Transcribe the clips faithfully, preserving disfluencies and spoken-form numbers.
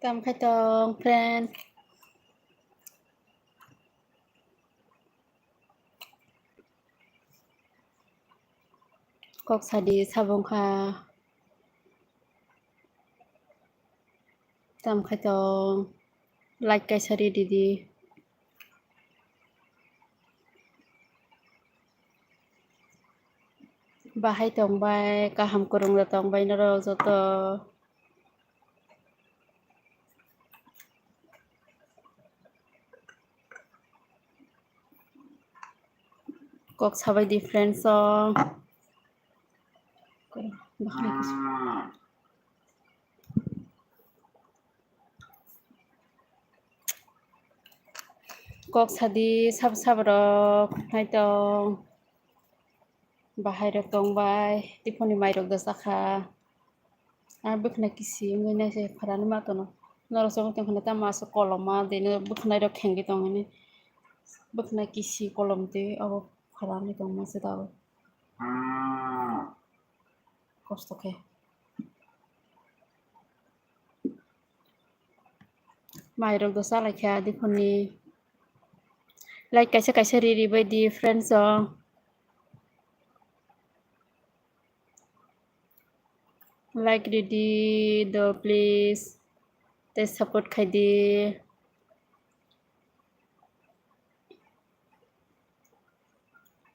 Tamo khe tong, friend? Kok sadi, sabong kha. Tamo khe tong, like kaisa ri di di. Bahai tong bai, kaham kwrwng rok tong bai norok joto. Kok sabai di friends o. Kok sadi sab sab rok nai tong. Bahai rok tong bai, tiphoni mai rok da sakha. Ar bwkhwnai kisi wngwi nai se pharani ma tono. Norok chongwi tongkha na tamo aswk koloma de no bwkhwnai rok khengwi tong hini. Bwkhwnai kisi kolom twi abo pharani tongma se tabuk. Kosto khe. Mai rok do salai kha diphoni. Like kaisa kaisa ri ri bai di friends o. Like ri di do please. Tei support khai di.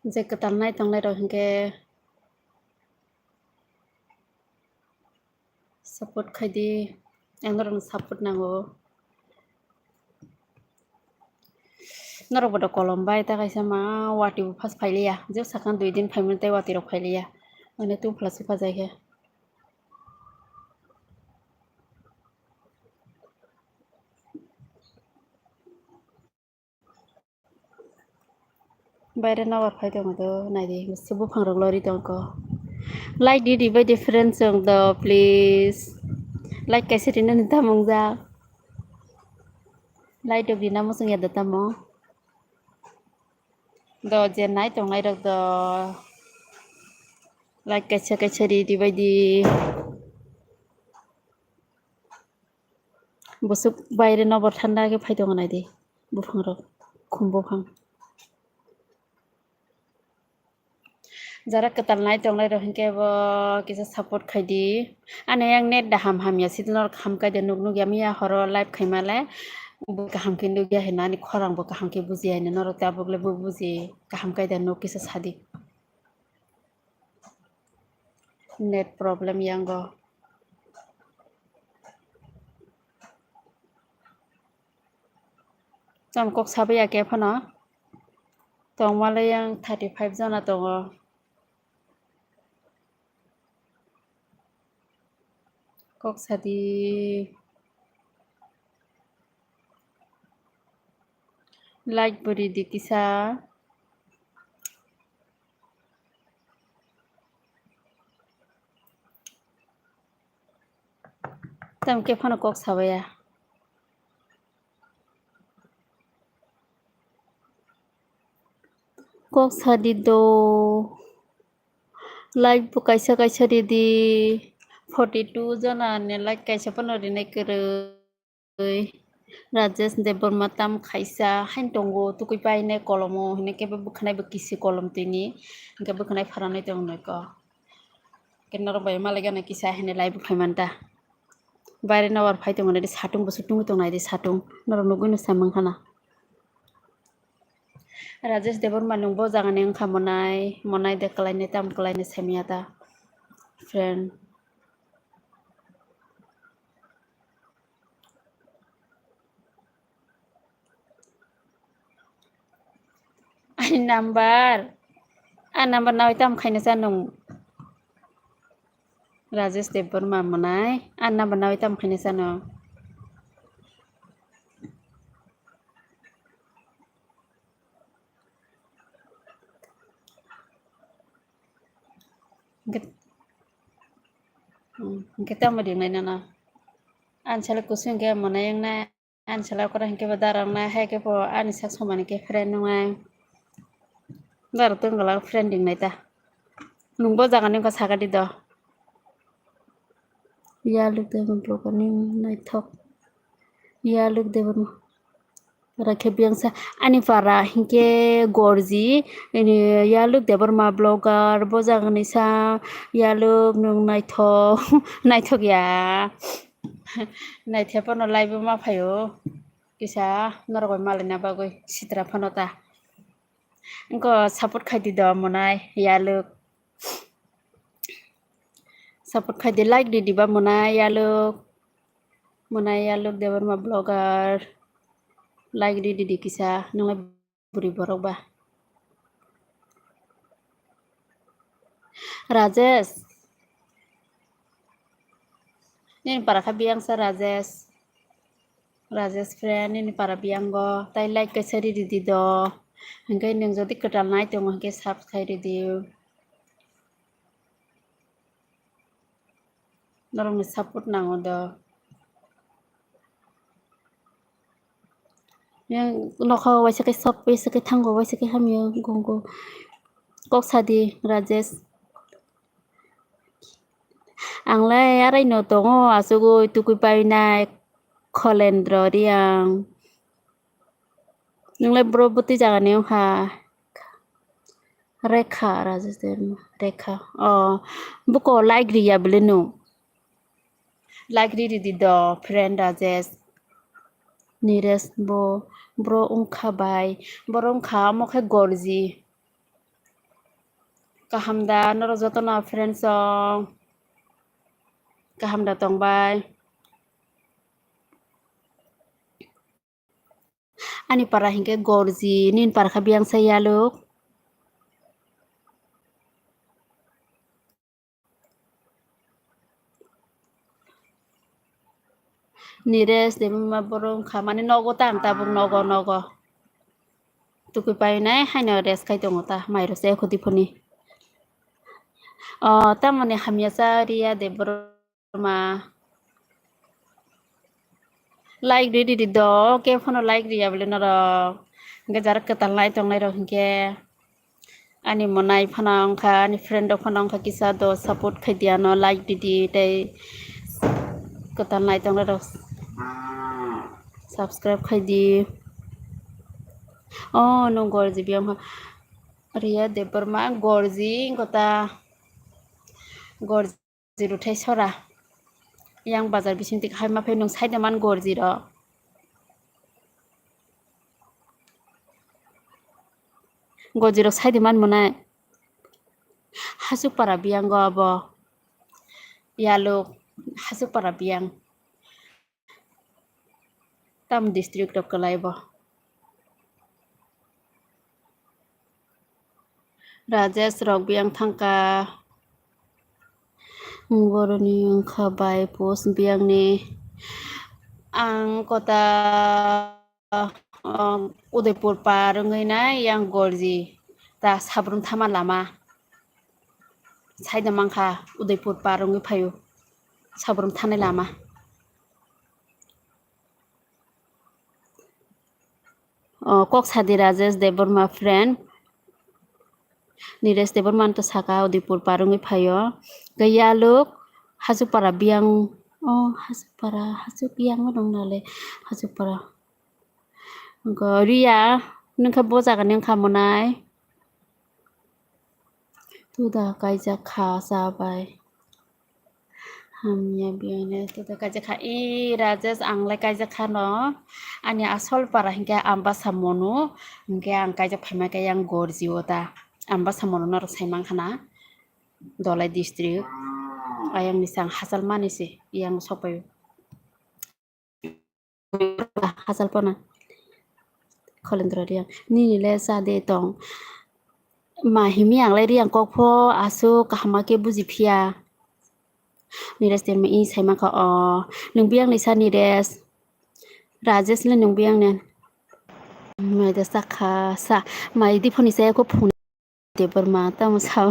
Je kwtal nai tongnai rok hinkhe support khai di, ang norokno support nango. Norok bodo kolom bai ta kaisa ma watwi bo first phailiya, je sakang dui din phaimani tei watwi rok phailiya, mane tungphla se phajaikhe. Baire nobar phai tongo do, naidi, se buphang rok lori tongkho. Like di, di bai di friends chwng do, please. Like kaisa rinani tamo wngjak. Like rok rina muchung ya da tamo. Do je nai tongnai rok do. Like kaisa kaisa ri, di bai di. Bwswk baire nobar thanda khe phai tongo naidi, buphang rok, khum buphang. Jara kwtal nai tongnai rok hinkhe bo kisa support khai di. Ani yang net da ham hamya si norok ham kai da nuk nuk ya miya horo live khai male. Bo kaham khe nuk ya hino ani khorang bo kaham khe buji ya hino norok tabuk le bo buji kaham kai da nuk kisa sadi. Net problem yango. Tamo kok sabai ya khe phano. Tongmale yang thirty five jona tongo. Kok sadi. Like bo ri di kisa. Tamo khe phano kok sabaiya. Kok sadi do. Like bo kaisa kaisa ri di. Forty two jona ni like kaisa phano rinai kwrwi. Rajesh Debbarma tam khaisa hain tongo, tukui paine kolomo, hine khe bo bwkhanai bo kisi kolom tini, hingke bwkhanai pharanai tong noi ko. Khe norok bai malai gana kisa hine live phai manta. Baire nobar phai tongo nai di satung bo sutung tong nai di satung. Norok nugui no samang khana. Rajesh Debbarma nung bo jagani wngkha monai, monai de kwlainai tam kwlainai saimanya ta friend. Ani number. A number nawi tam khaina sa nung. Rajesh Debbarma mwnai. A number nawi tam khaina sa nung. Hingke, hmm, hingke tamo ringnai nono? Ani salo kusu hingke mwnai wngnai, ani salo kwrak hingke bo dara wngnai, hai khe bo ani sak somani khe friend wngnai. Dara tong gala friend ringnai ta. Nungbo jagani wngkha sakadi do. Yaluk Debbarma vlogger ni naithok. Yaluk Debbarma. Ora khe biyang sa ani para hinkhe Gorji, ini Yaluk Debbarma vlogger, bo jagani sa Yaluk nwng naithok, naithok ya. Naithe phano live o ma phaio. Kisa norok bai malaina bagwi sitra phano ta. Wngkha support khaidi do mwnai Yaluk. Support khaidi, like ridi ba mwnai Yaluk. Mwnai Yaluk Debbarma vlogger. Like ridi di kisa, nwnglai bwrwi borok ba. Rajesh. Nini para kha biyang sa Rajesh. Rajesh friend, nini para biyango tai like kaisa ridi di do. Hingke nwng jodi kwtal nai tongo hingke subscribe ridi. Norokni support nango do. Yang nokha waisa khe sop, waisa khe thango, waisa khe hamya gongo. Kok sadi Rajesh. Anglai arai no tongo, asugui tukui painai Kholendro Riang. Nunglai bro bwtwi jagani wngkha? Rekha, Rajesh Debbarma, Rekha. Oh, buko like riya bwle no. Like ri ridi do, friend Rajesh. Niresh bo, bro wngkha bai. Boro wngkha omo khe Gorji. Kaham da norok jotono friend song? Kaham da tongbai? Ani para hinkhe Gorji, nini para kha biyang sa Yaluk. Niresh Debbarma boro wngkha mani nogo ta ang tabuk nogo nogo. Tukui painai haino rest khai tongo ta mai rok se khudi phuni. O tamoni hamya sa Riya Debbarma. Like ri ridi do, ke phano like riya bole norok. Hingke jara kwtal nai tongnai rok hingke. Ani mwnai phano wngkha, ani friend rok phano wngkha kisa do support khai di ano, like di di tei kwtal nai tongnai rok subscribe khai di. Oh, nwng Gorji biyang ha. Riya Debbarma Gorji wngkha ta. Gorji. Jiruthai sora. Yang bazar bising tik hai ma phai nung side man Gorji ro. Gorji rok side man mwnai. Hasuk para biyang go abo. Yaluk Hasuk para biyang. Tam district rok kwlai bo. Rajesh rok biyang thangkha. Boroni wngkha bai post biyangni. Ang kota, um, Udaipur par wngwi nai yang Gorji. Ta Sabrum thama lama. Saida mankha Udaipur par wngwi phaio. Sabrum thanai lama. O, kok sadi Rajesh Debbarma friend. Niresh Debbarma to saka Udaipur par wngwi phaio. Khe Yaluk Hasukpara biyang. O, Hasukpara, Hasuk biyang wng nale. Hasukpara. Wngkha Riya, nwngkha bo jagani wngkha mwnai. Tuda kaijak kha cha bai. Hamya biyang ne tuda kaijak kha. E Rajesh, ang lai kaijak kha no. Ani asol para hinkhe Ambasa Monu. Hinkhe ang kaijak phaima khe yang Gorji o ta. Ambasa Monu norok sai mankha na. Dolai district. Ayang ni sang hachal mani se yang sokpai. Hachal pona. Kholendra Riang. Nini le cha de tong. Ma himi ang lai ri ang kok pho aswk kaham ma khe buji phiya. Niresh Debbarma i sai mankha o. Nwng biyang ni sa Niresh? Rajesh le nwng biyang ni? Mai da sakha sa. Mai di phone ni sa yakho phone. Debbarma tamo sa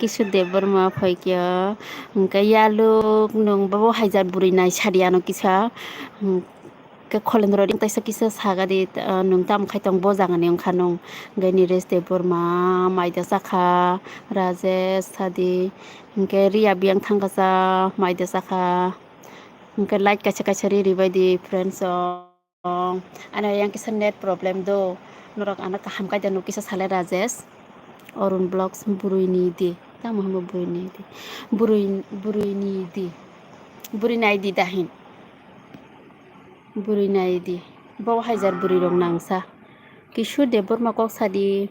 Kishore Debbarma phai khe o. Hwnkhe yaluk nwng bobo hai jat bwrwi nai sadi ano kisa. Hwnkhe Kholendro ring taisa kisa sagadi, ah, nwng tamo khai tong bo jaga ni wngkha nwng. Hwnkhe Niresh Debbarma mai da sakha, Rajesh sadi. Hwnkhe Riya biyang thangkha sa mai da sakha. Hwnkhe like kaisa kaisa ri ri bai di friends o. Ano yang kisa net problem do. Norok ano kaham kaida nuk kisa sale Rajesh. Arun Vlogs bwrwi ni di. Tamo hamo bwrwi ni di. Bwrwi, bwrwi ni di. Bwrwi nai di dahin. Bwrwi nai di. Bo hai jar bwrwi rok nang sa. Kishore Debbarma kok sadi.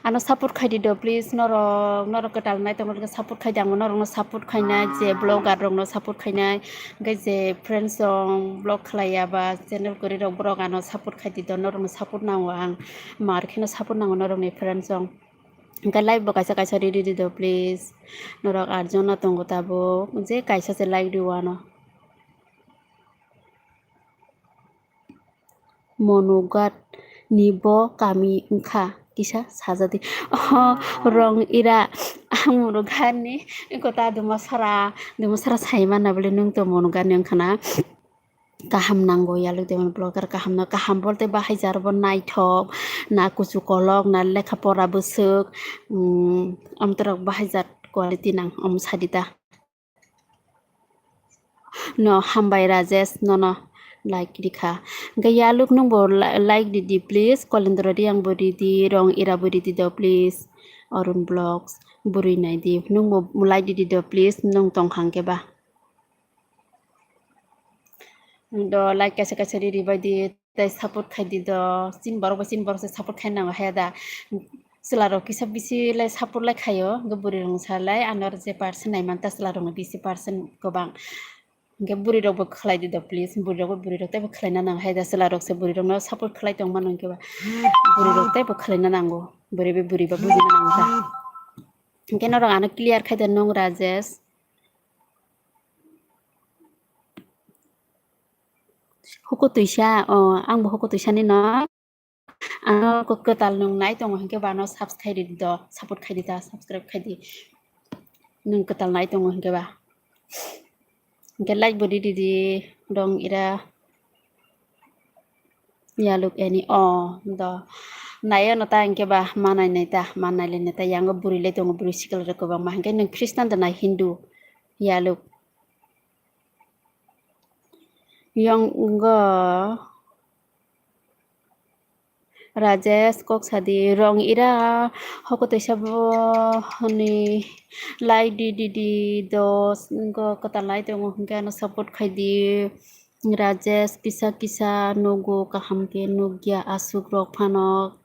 Ano support khai di do, please, norok, norok kwtal nai tongo, support khai di, ang norokno support khainai, je vlogger rokno support khainai, hwnkhe je friends rok vlog khlai ya ba channel kwrwi rok, borok ano support khai di do, norokno support nango ang, mar kheno support nango norokni friends rok, hwnkhe like bo kaisa kaisa ri ri di do, please, norok atjon no tongo tabuk, je kaisa se like di o ano. Monugat ni bo kami wngkha kisa sajadi. Oh, rong ira ang Monugat ni kota Dumasara, Dumasara sai mana bole nwng to Monugat ni wngkha na. Kaham nango yaluk de mani vlogger kaham no, kaham bolte bahai jar bo naithok na kuchu kolok na lekha pora bwswk, um, amtorok bahai jat quality nang om sadita. No, hambai Rajesh, nono like rikha. Hwnkhe yaluk nwngbo li-, like ridi please. Kolendro Riang bo ridi, Rong Ira bo ridi do please. Arun Vlogs, bwrwi naidi. Nwngbo like ridi do please, nwng tongkha hwnkhe ba. Do like kaisa kaisa riri bai di. Tei support khai di do, chini borok bai chini borok se support khai nango haya da. Chwla rok kisa bisi lai support lai khaio, hwnkhe bwrwi rok salai ano je percent nai manta chwla rok no bisi percent kwbang. Hwnkhe bwrwi rok bo khlai di do please, bwrwi rok bo bwrwi rok tei bo khlai na nang haya da, chwla rok se bwrwi rok no support khlai tong mano hwnkhe ba bwrwi rok tei bo khlai na nango, bwrwi bai bwrwi ba buji na nango da. Hwnkhe norok ano clear khai da nwng Rajesh. Huku twisa, o, ang bo huku twisa ni no. Ano ko-, kwtal nwng nai tongo hwnkhe ba ano subscribe ridi do, support khai di ta, subscribe khai di. Nwng kwtal nai tongo hwnkhe ba. Hwnkhe like bo ridi di, Rong Ira. Yaluk ani, o, do. Nai ano ta hwnkhe ba, ma nai nai ta, ma nai lai nai ta, yango bwrwi lai tongo, bwrwi sikla rok kwbangma. Hwnkhe nwng Christian da na Hindu? Yaluk. Yang wngkha Rajesh kok sadi, Rong Ira hoko toisa bo hwnwi like di di di dos wngkha, kwtal lai tongo hwnkhe ano support khai di. Rajesh kisa kisa nugo, kaham khe nukya, aswk rok phano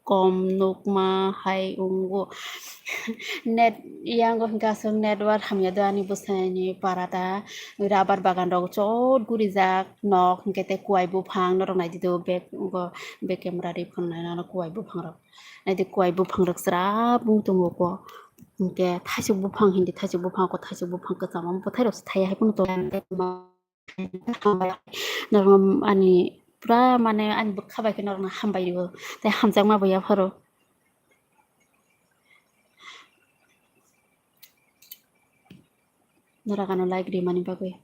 kom nukma hai wngo. Net yango hwnkhe aswk network hamya do ani bwsani para ta. Rubber bagan rok chot gurijak nok hwnkhe tei kuai buphang norok naidi do bek wngo, bek camera ri phano nainano kuai buphang rok. Naidi kuai buphang rok chwrap wng tongo ko. Hwnkhe thaisuk buphang hindi, thaisuk buphang ko, thaisuk buphang kwcham bwthai rok se thaiya hai phano tongo. Norok ani pura mane ani bwkha bai khe norokno hambai rio, tei hamjakma bo yapharo. Norok ano like rimani bagwi.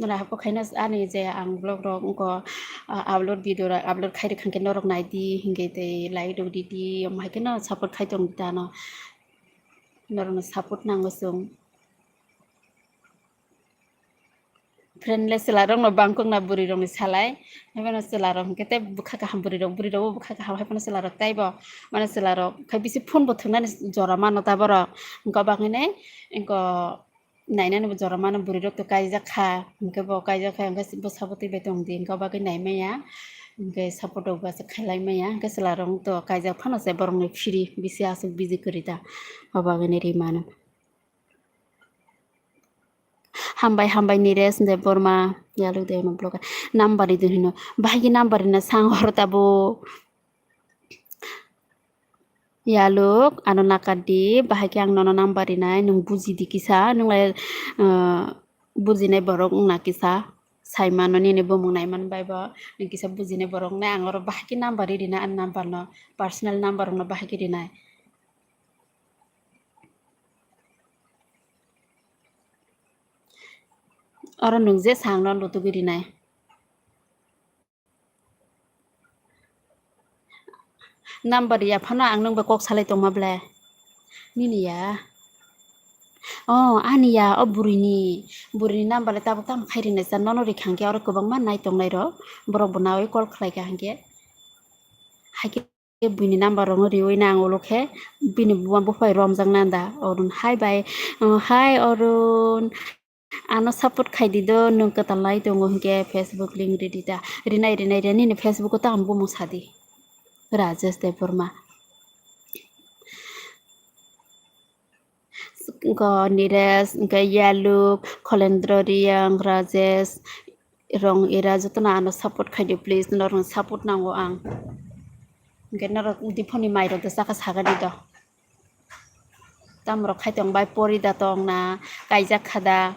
Norok haphang khaino ani je ang vlog rok wngkha, ah, upload video rok upload khai rwkha hwnkhe norok naidi hwnkhe tei like rok ridi, omo hai kheno support khai tong di ta ano. Norokno support nango chwng. Friend le chwla rok no bangkok na bwrwi rok ni salai. Haibano chwla rok hwnkhe tei bwkha kaham bwrwi rok, bwrwi rok bo bwkha kaham, haibano chwla rok tei bo mane chwla rok khai bisi phone bo thwknani jora mano ta borok. Hwnkhe bagwi nai wngkha nainani bo jora mano, bwrwi rok to kaijak kha, hwnkhe bo kaijak kha, hwnkhe bwsa bo twi bai tong di, hwnkhe bagwi nai maya, hwnkhe support rok bo aswk khai lai maya, hwnkhe chwla rok to kaijak phano se borok ni phiri bisi aswk busy kwrwi ta, o bagwi nai ri mano. Hambai, hambai Niresh Debbarma, yaluk de no vlogger. Number ri di hino. Bahai khe number rina sang hor ta bo. Yaluk, ano nakardi, bahai khe ang nono number rinai, nwng bujidi kisa, nwng lai, ah, bujinai borok wngna kisa, saimano nini bumung naiman bai bo, nwng kisa bujinai borok wngnai, ang oro bahai khe number ri rinai, ani number no, personal number rok no bahai khe rinai. Oro nwng je sa ang no lutugwi rinai. Number ya phano ang nwng bai kok salai tongma ble. Nini ya. Oh, ani ya, o burini, burini number le tabuk tamo khai rinai sa, nono rikha hwnkhe oro kwbangma nai tongnai rok, borok bo nawi call khlai kha hwnkhe. Haikhe buini number rokno riwi na ang ulo khe bini buma buphai romjak nanda. Arun, hi bai, oh, hi Arun. Ano support khai di do, nwng kwtal nai tongo hinkhe Facebook link ridi ta. Rinai, rinai, rinai, nini Facebook o tamo bumung sadi. Rajesh Debbarma. Go Niresh, hinkhe Yaluk, Kholendro Riyang, Rajesh, Rong Ira jotono ano support khai di please, norokno support nango ang. Hinkhe norok diphoni mai rok do chakha sagani do. Tamrok khai tong bai pori da tong na, kaijak kha da,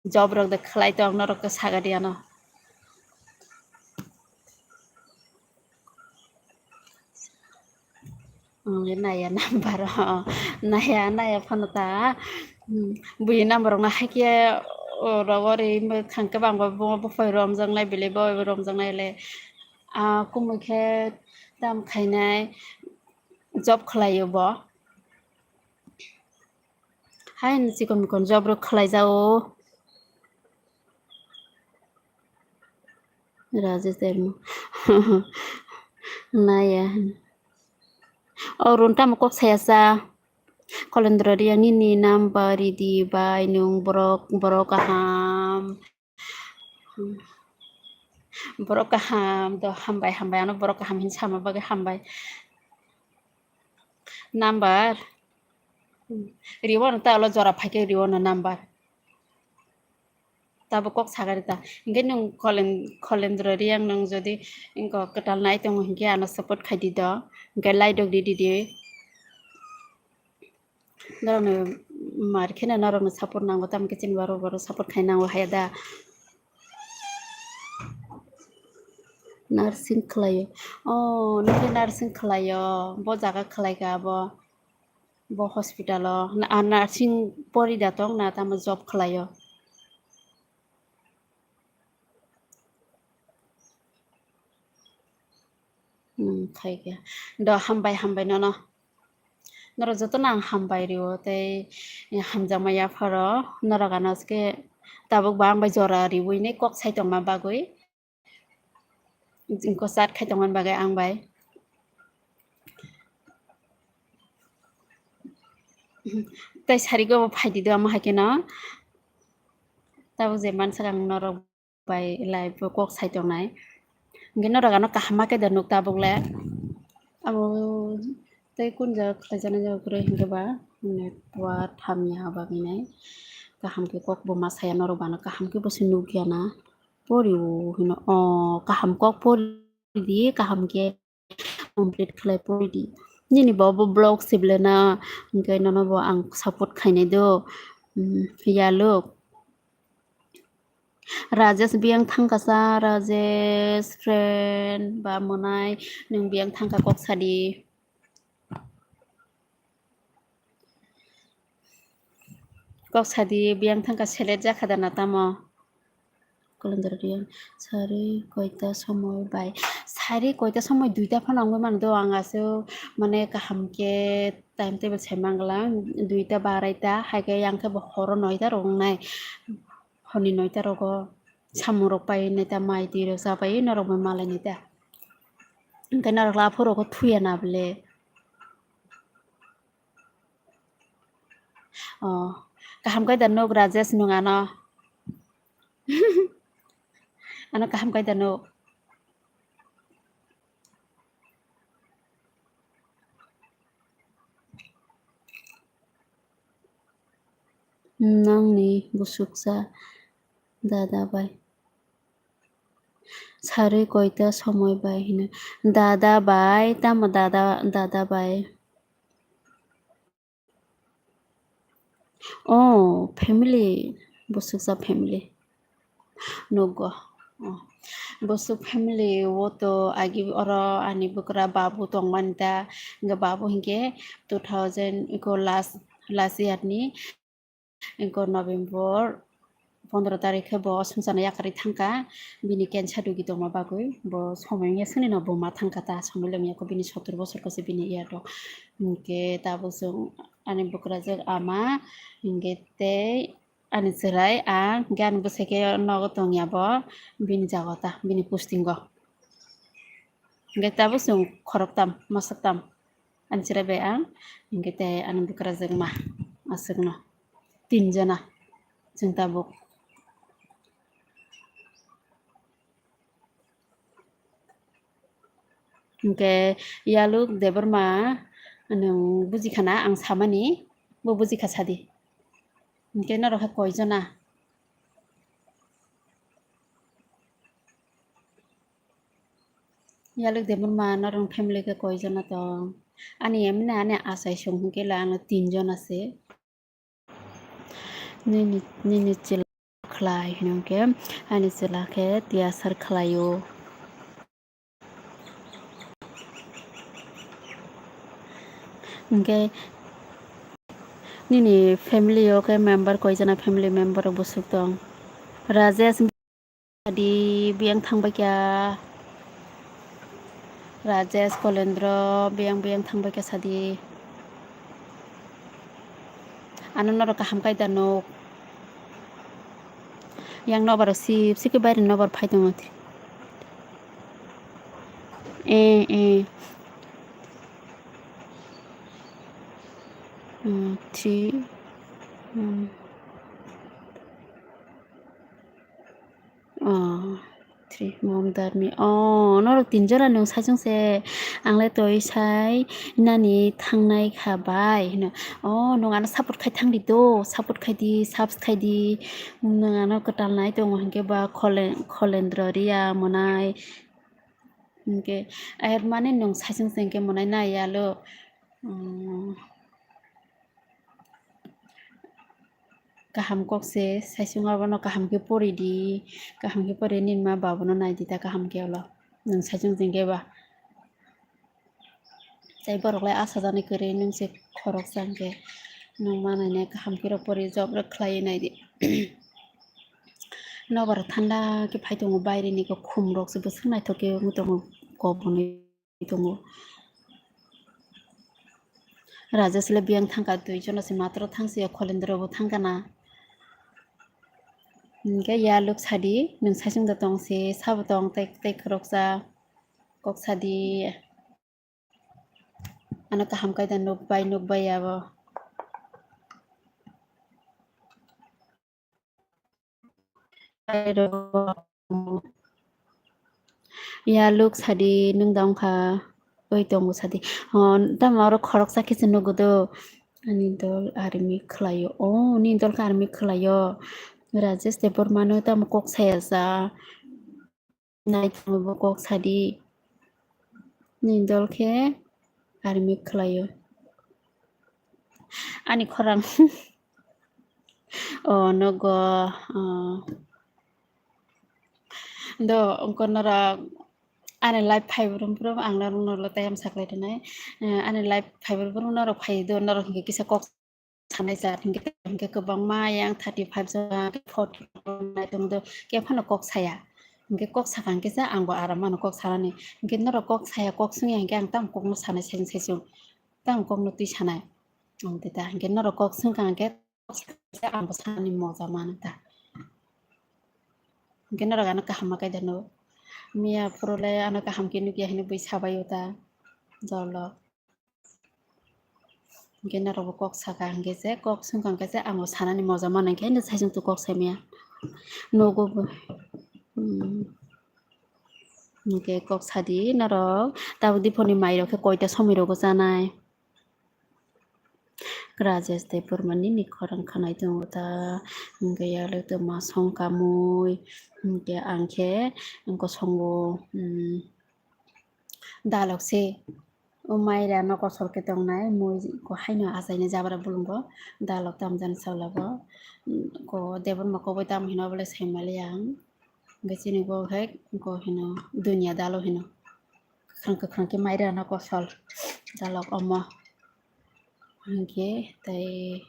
job rok de khlai tong, norok khe saga di ano. Ang le naya number o, naya, naya phano ta. Hmm, bui number rok no hai khe, o, rogo ri, khang khe bang bo, bo, bo phai romjak nai, belai bo romjak nai le. Ah, kumui khe tam khainai, job khlai o bo. Hai ni chikon mikon job rok khlai jao. Rajesh Debbarma. Naya. O run tamo kok saya sa. Kholendro Riyang nini number ridi bai nwng borok, borok kaham. Borok kaham do hambai, hambai, ano borok kaham hin sama bagwi hambai. Number. Riwo no ta ulo jora phaikhe riwo no number. Tabo kok sagari ta. Hinkhe nwng Kholen-, Kholendro Riyang nwng jodi ingko kwtal nai tongo hinkhe ano support khai di do. Hinkhe like rok ridi di. Norokno mar kheno norokno support nango, tamo khe chini borok borok support khai nango haya da. Nursing khlaio. Oh, nokhe nursing khlaio. Bo jaga khlaikha abo. Bo hospital o. Na, ah, nursing pori da tong na, tamo job khlaio. Hmm, khaikhe. Do hambai, hambai nono. Norok jotono ang hambai rio tei hamjakma yapharo norok ano se tabuk bo ang bai jora riwi nai kok sai tongma bagwi. Jingko chat khai tongmani bagwi ang bai. Tei sari go bo phaidi do amo hai kheno. Tabuk je mansak ang norok bai live o kok sai tongnai. Hinkhe norok ano kaham ma khe da nuk tabuk le. Abo tei kun jaga khlai jana jaga kwrwi hinkhe ba network hamya bagwi nai. Kaham khe kok bo ma saya norok bo ano kaham khe bo se nuk ya na. Pori o hino, o kaham kok pori di, kaham khe complete khlai pori di. Nini bo bo vlog se belai na, hinkhe nono bo ang support khainai do. Hmm, ya look. Rajesh biyang thangkasa, Rajesh friend ba mwnai, nwng biyang thangkha kok sadi. Kok sadi biyang thangkha select jakha da na tamo? Kolondro Riyan, sari koita somoi bai? Sari koita somoi duita phano wngwi mano do, ang aswk mane kaham khe time table sai mangla, duita ba araita, hai khe yang khe bo horo noita rok wngnai, horni noita rogo samung rok pai naita, mai twi rok cha pai norok bai malai naita, hinkhe norok la phuru khe thuya na bwle. Oh, kaham khe da nuk Rajesh nwng ano? Ano kaham khe da nuk? Nangni busuksa dada bai. Sarwi koita somoi bai hino. Dada bai, tamo dada, dada bai. Oh, family, bwswksa family. Nugo. Oh. Bwswk family o to agi oro ani bwkra babu tongmani ta. Hwnkhe babu hwnkhe two thousand iko last, last year ni iko November pondro tarikh khe bo swngcharno yakarwi thangkha. Bini cancer rogi tongma bagwi bo somoi wngya swnino bo ma thangkha ta, somoi lomyakho bini sottor bosor kose bini iyar rok. Hwnkhe tabuk chwng ani bwkrajwk ama hwnkhe tei ani chwrai ang hwnkhe ani bwsai khe nogo tongya bo bini jaga ta, bini posting o. Hwnkhe tabuk chwng khoroktam, masaktam. Ani chwrai bai ang, hwnkhe tei ani bwkrajwk ma, aswkno. Tin jona chwng tabuk. Hwnkhe Yaluk Debbarma nwng bujikhana ang samani, bo bujikha sadi. Hwnkhe norok khe koi jona? Yaluk Debbarma norok family khe koi jona tong? Ani emne ani achai song hwnkhe la ano tin jona se. Nini, nini chwla khlai hwnkhe ani chwla khe tiyasar khlaio. Hwnkhe nini family o khe member koi jana, family member rok bwswk tong? Rajesh. Sadi biyang thangbai kha. Rajesh, Kolendro, biyang biyang thangbai kha sadi. Ano norok kaham kai da nuk. Yang nobar sip sip khe baire nobar phai tongo. Eh, eh. Hmm, three. Hmm. Oh, three, mom, dad, me. Oh, norok tin jona nwng saichung se. Ang le toi sai nani thangnai kha bai hino. Oh, nwng ano support khai thang di do, support khai di, subs khai di. Nwng ano kwtal nai tongo hwnkhe ba Kholen-, Kholendro Riya monai. Hwnkhe ayat mani nwng saichung se hwnkhe monai nai yalo. Hmm. Kaham kok se, saichung abono kaham khe pori di, kaham khe pori nini ma babuno nai di ta kaham khe olo. Nwng saichung jeng khe ba. Tei borok lai asa jani kwrwi nwng se khoroksa hwnkhe nwng ma nai nai kaham khe rw pori job rw khlaiwi nai di. Nobar thanda khe phai tongo, baire ni khe khum rok se bwswk naithok khe wng tongo kok bonwi. Tongo. Rajesh le biyang thangkha, dui jona se matro thangsi ya, Kholendro bo thangkha na. Hwnkhe ya luk sadi, nwng saichung da tong se, sabo tong tei, tei khoroksa kok sadi. Ano kaham kai da nuk bai, nuk bai abo. Ya luk sadi, nwng da wngkha, oi tongo sadi. Oh, tamo oro khoroksa khe se nugo do. Ani dol army khlaio. Oh, nini dol khe army khlaio. Rajesh Debbarma no tamo kok saya sa. Nai tongo bo kok sadi. Nini dol khe army khlaio. Ani khorang. Oh, nogo, oh. Do, wngkha norok ani live phai brum brum ang norok norok tayam saklai tonai. Eh, ani live phai brum brum norok phai do, norok hwnkhe kisa kok sanai sa, hwnkhe, hwnkhe kwbangma yang thirty five jora, forty nai tong do, khe phano kok saya. Hwnkhe kok sakha hwnkhe se ang bo aram mano kok sanani. Hwnkhe norok kok saya, kok swngya hwnkhe ang tamo kokno sanai, saichung saichung. Tamo kokno twi sanai. Ang twi ta hwnkhe norok kok swngkha hwnkhe kok sakha hwnkhe ang bo sanani moja mano ta. Hwnkhe norok ano kaham ma kaida no. Miya phuru le ano kaham khe nukya hinwi bui sabai o ta. Jolo. Hwnkhe norok bo kok sakha hwnkhe se, kok swngkha hwnkhe se, ang bo sanani moja mano hwnkhe saichung twi kok saimaya. Nogo bo. Hmm. Hwnkhe kok sadi norok, tabuk diphorni mai rok khe koita somoi rogo chanai? Rajesh Debbarma nini khorang khanai tongo ta, hwnkhe yalo tongma songkamui, hwnkhe ang khe kosongo, hmm, dalok se. O maira no kosol khe tongnai, mui ko haino achainai jabra bolongo, dalok tamjani salogo. Ko Debbarma koboi tamo hino bole saimaliya ang. Hwnkhe chini bo khe ko hino dunya dalo hino. Kwkhwrang kwkhwrang khe maira no kosol dalok omo. Hwnkhe tei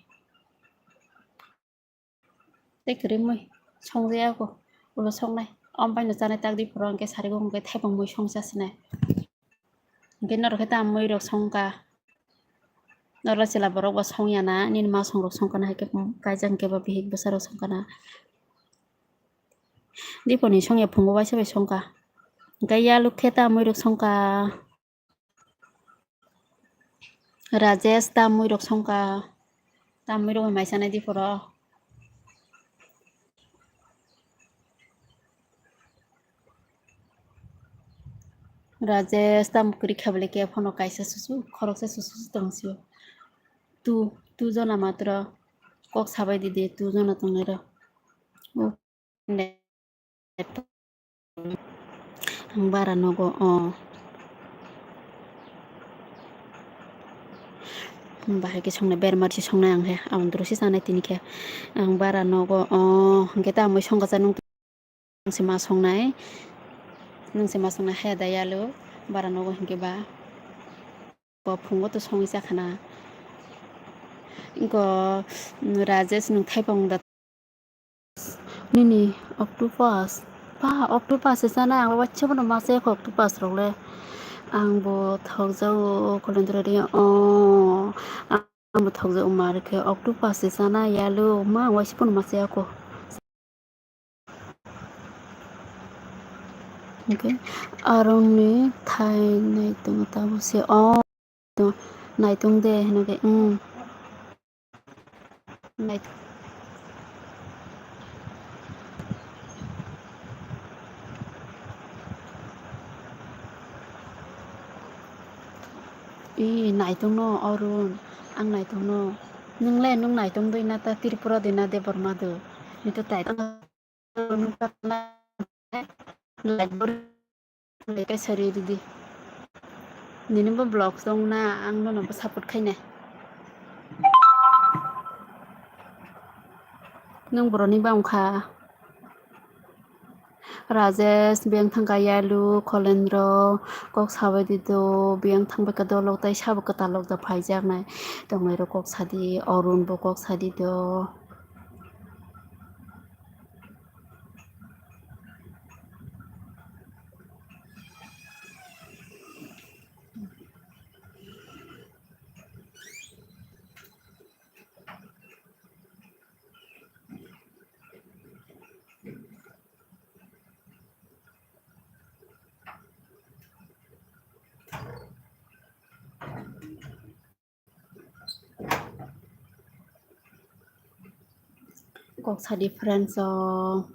tei kwrwi mui songjaya kho, ulo songnai. Om bai no chanai tak di phuru hwnkhe sari bo hwnkhe thaipung mui songsa sinai. Hwnkhe norok khe tamo mui rok songkha. Norok chwla borok bo songya na, nini ma song rok songkha na, hai khe kaijak hwnkhe bo bihik bwsa rok songkha na. Diponi songya phungo waisa bai songkha. Hwnkhe yaluk khe tamo mui rok songkha. Rajesh, tamwi rok songkha. Tamwi rok bai mai chanai di phoro. Rajesh, tam kwrwi kha bwle khe phano kaisa susu, khoroksa susu tong sio. Tu, tu jona matro kok sabai di de, tu jona tongnai rok. Ang bara nogo, o. Bahai khe songnai, bermar se songnai ang he, aboni doro se chanai tini khe. Ang bara nogo, o, hwnkhe ta amoi songkha cha nung se ma songnai, nung se ma songnai haya da yalu, bara nogo hwnkhe ba. Bo phungo to songwi chakhana. Inko, mm, Rajesh, nwng thaipung da? Nini octopus. Ba, octopus se chana, ang waisa bono ma chaya kho octopus rok le. Ang bo thokjago, Kolendra ri, o, ang bo thokjago, ma rikhe octopus se chana, yalu, ma, ang waisa bono ma chaya kho. Hwnkhe aroni thai naitung tabuk se, o, naitung de, hwnkhe, mm. Nai-, Ih, naitongno, Arun, ang naitongno. Nwng le, nwng naitong doi na ta Tripura doi na Debbarma doi? Nito tai. Like bo rwdi. Nini bo vlogs dong na, ang nono bo support khainai. Nwng boroni ba wngkha. Rajesh, biyang thangkha yalu, Kolendro, kok sabai di do, biyang thangbai kha dolok, tai sabo kwtalok da phaijaknai. Tongnairok kok sadi, Arun bo kok sadi do. Kok sa di friends o.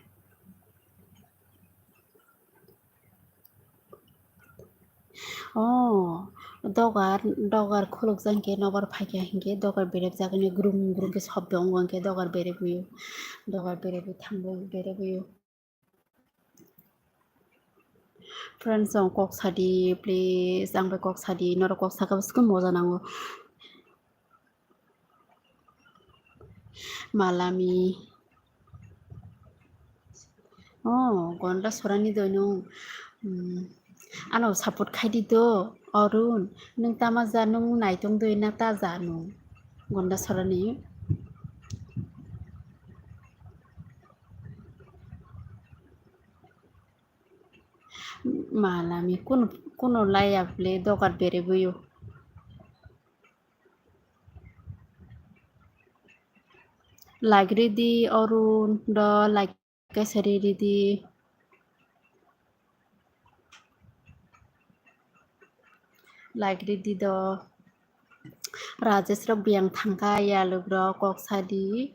Oh, dogar, dogar khuluk jang khe nobar phaikha hinkhe dogar berep jagani grum grum khe sobdo wngo hinkhe dogar berep wio. Dogar berep wi thangbo berep wio. Friends, ang kok sadi, please, ang bai kok sadi, norok kok saka bwswk moja nango. Malami. Oh, gonda sorani doi nung. Hmm. Ano support khai di do, Arun. Nung tama ja nung naitung doi na ta ja nung. Gonda sorani. Malami kuno, kuno laya bwle dogar bere boyo. Like ridi Arun do, like kaisa ri ridi. Like ridi do. Rajesh rok biyang thangkha, yaluk rok kok sadi.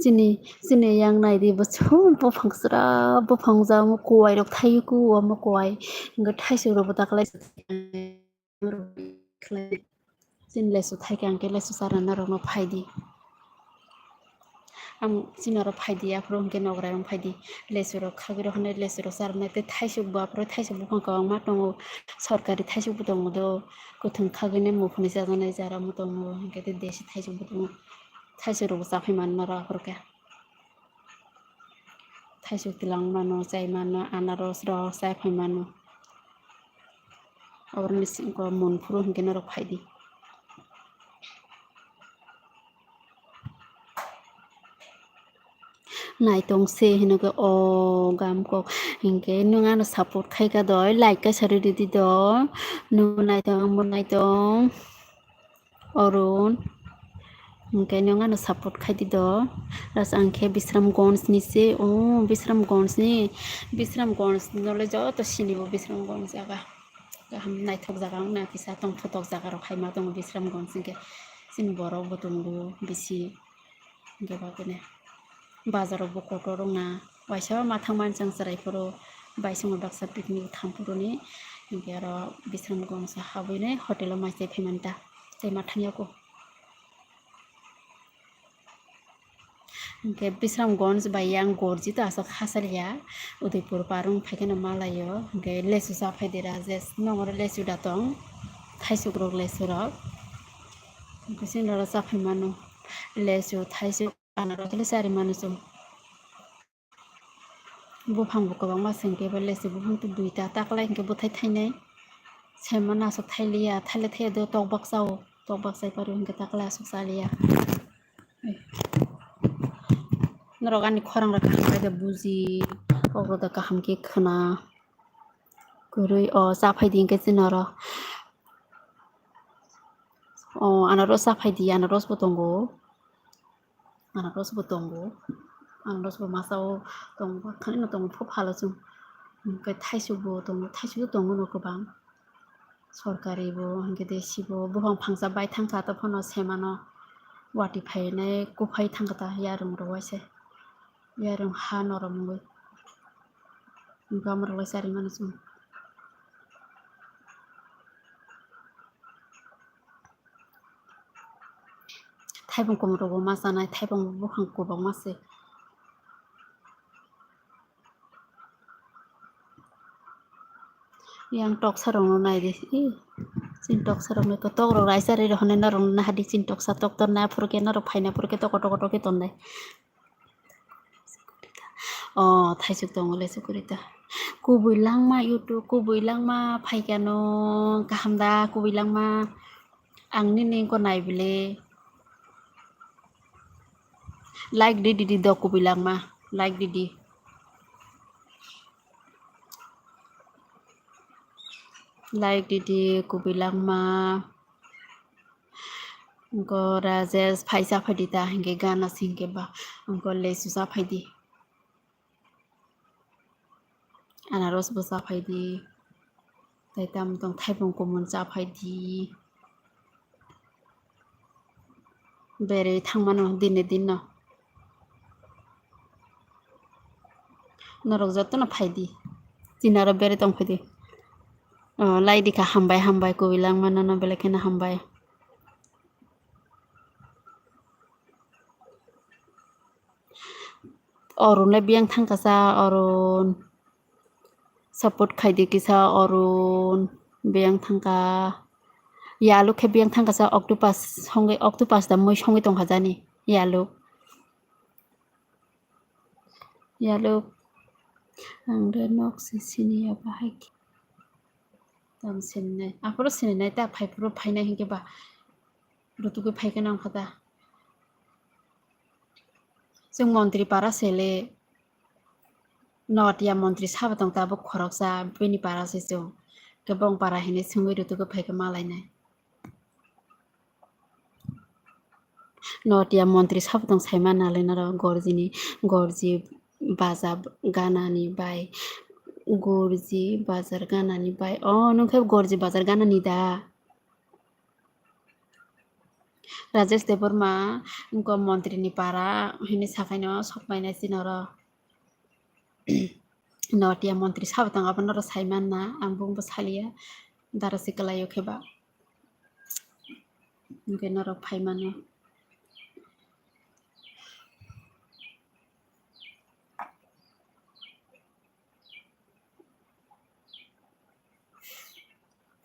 Chini, chini yang nai di, bwswk buphang sra, buphang ja, omo kuwai rok thai ku, omo kuwai. Hingke thaisok rok bo daklai. Chini lesu thaika hingke lesu chara norok no phai di. Ang chini oro phaidi, aphuru hwnkhe nograi wng phaidi. Lesu rok khagwi rok hwnwi lesu rok charwnai tei thaisuk bo, aphuru thaisuk buphang kwbangma tongo. Sorkari thaisuk bo tongo do, kwthwng khagwini muphunwi chajaknai jara omo tongo, hwnkhe tei desi thaisuk bo tongo. Thaisuk rok bo chaphai mano norok aphuru khe. Thaisuk twlang mano, chai mano, anaros rok chai phai mano. Oboroni singko mun phuru hwnkhe norok phaidi. Naitong se hinwi khe o gam kok hinkhe nwng ano support khai kha doi, like kaisa rw rwdi do, nwngbo naitong, angbo naitong. Arun, hinkhe nwng ano support khai di do. Ras ang khe Bisramganj ni se, o Bisramganj ni, Bisramganj no le joto sini bo Bisramganj jaga. Kaham naithok jaga wngna kisa tongthotok jaga rok hai ma tongo Bisramganj hinkhe chini borok bo tongo bisi. Hinkhe bagwino bazar rok bo kotor wngna, waisa ma thang mani chwng chwrai phuru, baisongo baksa picnic tham phuru ni, hinkhe aro Bisramganj habwi nai hotel o mai chai phai mani ta, tei ma thang yaku. Hinkhe Bisramganj bai yang Gorji to aswk ha saliya, Udaipur par wng phai kheno ma laio, hinkhe lesu cha phai di Rajesh, nongoro lesu da tong, thaisuk rok lesu rok, hinkhe chini oro cha phai mano, lesu, thaisuk. Anarok le chari manu chwng. Buphang bo kwbangma se hinkhe bo lesu buphang tei duita taklai hinkhe bwthai thainai. Sema nasuk thailiya, thaile thaiya do tok baksa o, tok baksa paro hinkhe taklai asuk chaliya. Norok ani khorang rok kaham khe buji, kok rok kaham khe khwna. Kwrwi o cha phai di hinkhe chini oro. O anaros cha phai di, anaros bo tongo. Anaros bo tongo, anaros bo masa o tongo, khani no tongo, phu phalo chwng. Hinkhe thaisuk bo tongo, thaisuk tongo no kwbang. Sorkari bo, hinkhe desi bo, buphang phangsa bai thangkha, to phano semano wati phainai, kuphai thangkha ta, yarwng rok waisa, yarwng ha norom wngwi. Hinkhe amorok waisa rimano chwng. Thaibung kumung rokbo ma chanai, thaibung buphang kwbangma se. Yang toksa rokno nai di, ih, chini toksa rokni kotok rok raisa ri rok hwnwi norok nahadi chini toksa tok tonnai, aphuru khe norok phaina phuru khe toko toko tokhe tonnai. O thaisuk tongo le sukurita. Kubui langma YouTube, kubui langma phaikano kaham da, kubui langma ang nini ko nai bile. Like di di di do kubui langma, like di di. Like di di kubui langma. Wngkha Rajesh phai cha phai di ta, hinkhe gana singkhe ba, wngkha lesu cha phai di. Anaros bo cha phai di. Tai tamo tong thaibung kumun cha phai di. Berwi thangmano dini dinno. Norok jotono phai di. Chini oro berwi tong phai di. O, lai di kha, hambai, hambai, kubui langma nono belai kheno hambai. Arun le biyang thangkha sa, Arun. Support khai di kisa, Arun. Biyang thangkha. Yaluk khe biyang thangkha sa, octopus songwi, octopus da mui songwi tongkha jani. Yaluk. Yaluk. Ang de nok se sini ya bahai khe. Tam sininai. Aphuru sininai ta phai phuru phainai hinkhe ba. Rutuku phai khe nang kha ta. Chwng montri para sele. Notiya montri sabo tong tabuk khoroksa bini para se chwng. Khe bong para hinwi swngwi rutuku phai khe malainai. Notiya montri sabo tong saima nalai naro Gorjini, Gorji bajar ganani bai, Gorji bajar ganani bai. O, nwng khe Gorji bajar ganani da? Rajesh Debbarma, wngkha montri ni para hinwi sakhaino sokmainai chini oro. Notiya montri sabo tong, abono oro saimanna, ang bumbo saliya, dara se kwlaio khe ba. Hwnkhe norok phaimano.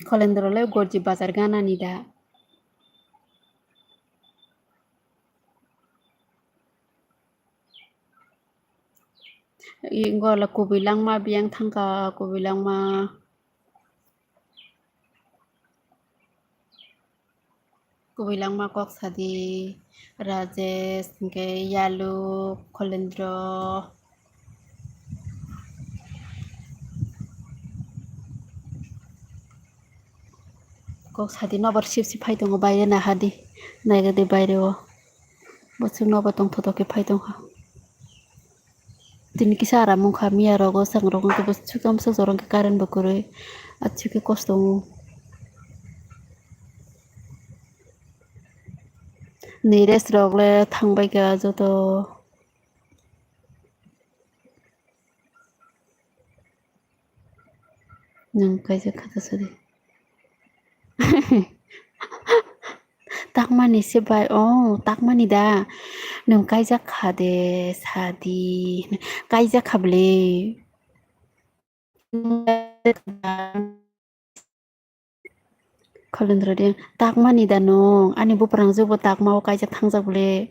Kholendro le gorji bazar ganani da. Ingor le kubui langma biyang thangkha, kubui langma. Kubui langma kok sadi, Rajesh, hingke Yalu, Kholendro. Kok sadi nobar sip sip phai tongo, baire nahadi, naigadi baire o. Bosong nobar tongthotok khe phai tongkha. Tini kisa aram wngkha, miya rogo chwng rok wngkhe bo chwkam swk jorong khe current bo kwrwi, achukhe kosto wngo. Neres rok le thangbai kha joto. Nwng kaijak kha ta sadi. Takmani se bai, oh, takmani da. Nwng kaijak kha de, sadi. Kaijak kha bwle. Kholendro de, takmani da nwng? Ani buprang jukbo takma o kaijak thangjak bwle.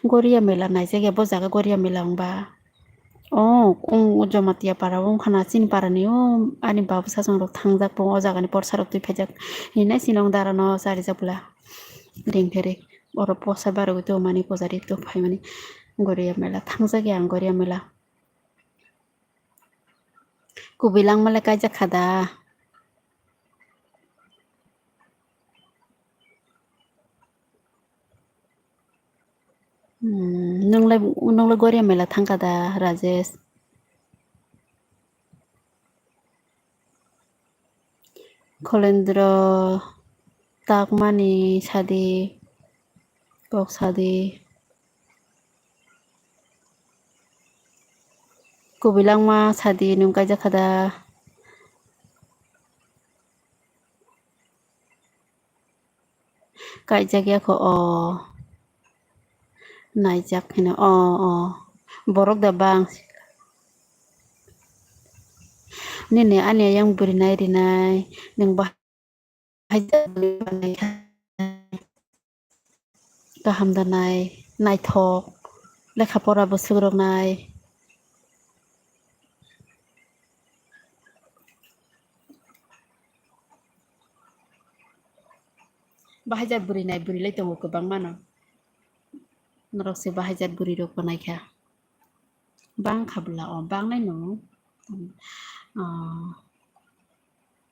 Goria mela naijak ya, bo jaga Goria mela wngba. Oh, wng, Jamatia para o wngkha na, chini para ni o, ani babu sachang rok thangjak bo o jaga ni porsa rok twi phaijak. Hinai chini wng dara no charijak bwla. Ring pheri. Oro porsa barogwi tongmani pujari tong phaimani. Goria mela thangjak ya ang Goria mela. Kubui langma le kaijak kha da. Hmm, nwng lai, nwng lai Goria mela thang kha da, Rajesh? Kholendro takmani sadi, kok sadi. Kubui langma sadi nwng kaijak kha da? Kaijak ya kho o. Naijak hino o, o. Borok da bang. Nini ani ayang bwrwi nai rinai, nwng bahai kaham da nai, naithok, lekha pora bwswk rok nai. Bahai jat bwrwi nai bwrwi lai tongo kwbangma no. Norok se bahai jat bwrwi rok bo naikha. Bang kha bwla o, bang nai no. Ah,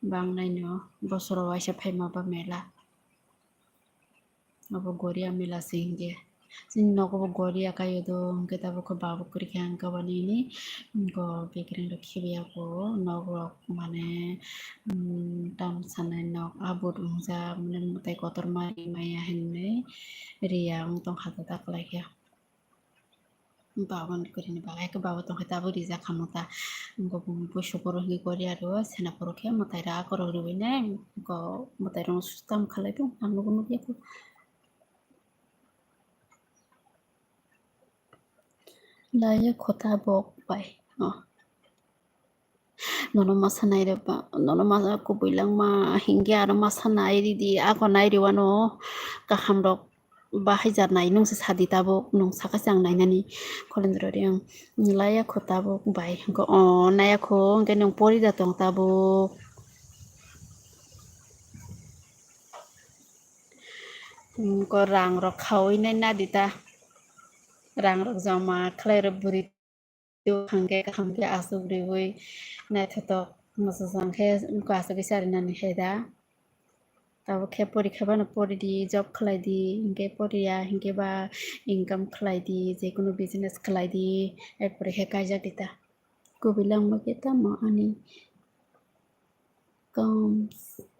bang nai no. Bosoro waisa phaima ba mela. Abo Goria mela se hinkhe. Chini nogo bo Goria kaio do, hinkhe tabuk khe babuk kwrwi khe ang kabani hini. Go bekereng rok khibiya ko, nok rok mane, um, tam sanai nok, abot wngjak, mane mwtai kotorma rimaya hinwi riya wng tongkha da daklaikhe. Baba ni kwrwini bagwi khe baba tongkhe tabuk rijak kha mwta. Wngkha bumung puisu borok hinwi gori aro sena borok khe mwtai rak rok riwi nai. Wngkha mwtai rok stam khalai tong ang nugo nukya kho. Laiya kho tabuk bai. Oh. Nono masa nai rwba, nono masa kubui langma, hinkhe aro masa nai ridi, ako nai rwano kaham rok bahai jat nai nwngse sadi tabuk, nwng sakha se ang nainani. Kholendro de ang laiya kho tabuk bai, hinkhe o naiya kho, hinkhe nwng pori da tong tabuk. Hinkhe rang rok khaui nai nadi ta, rang rok joma khlai rw bwrwi. Tei hwnkhe kaham khe aswk riui naithotok mwsajwng khe wngkha aswk khe charinani hai da. Tabuk khe porikha phano poridi, job khlai di, hinkhe poriya hinkhe ba income khlai di, jekunu business khlai di, er pore khe kaijak di ta. Kubui langma khe tamo ani Kom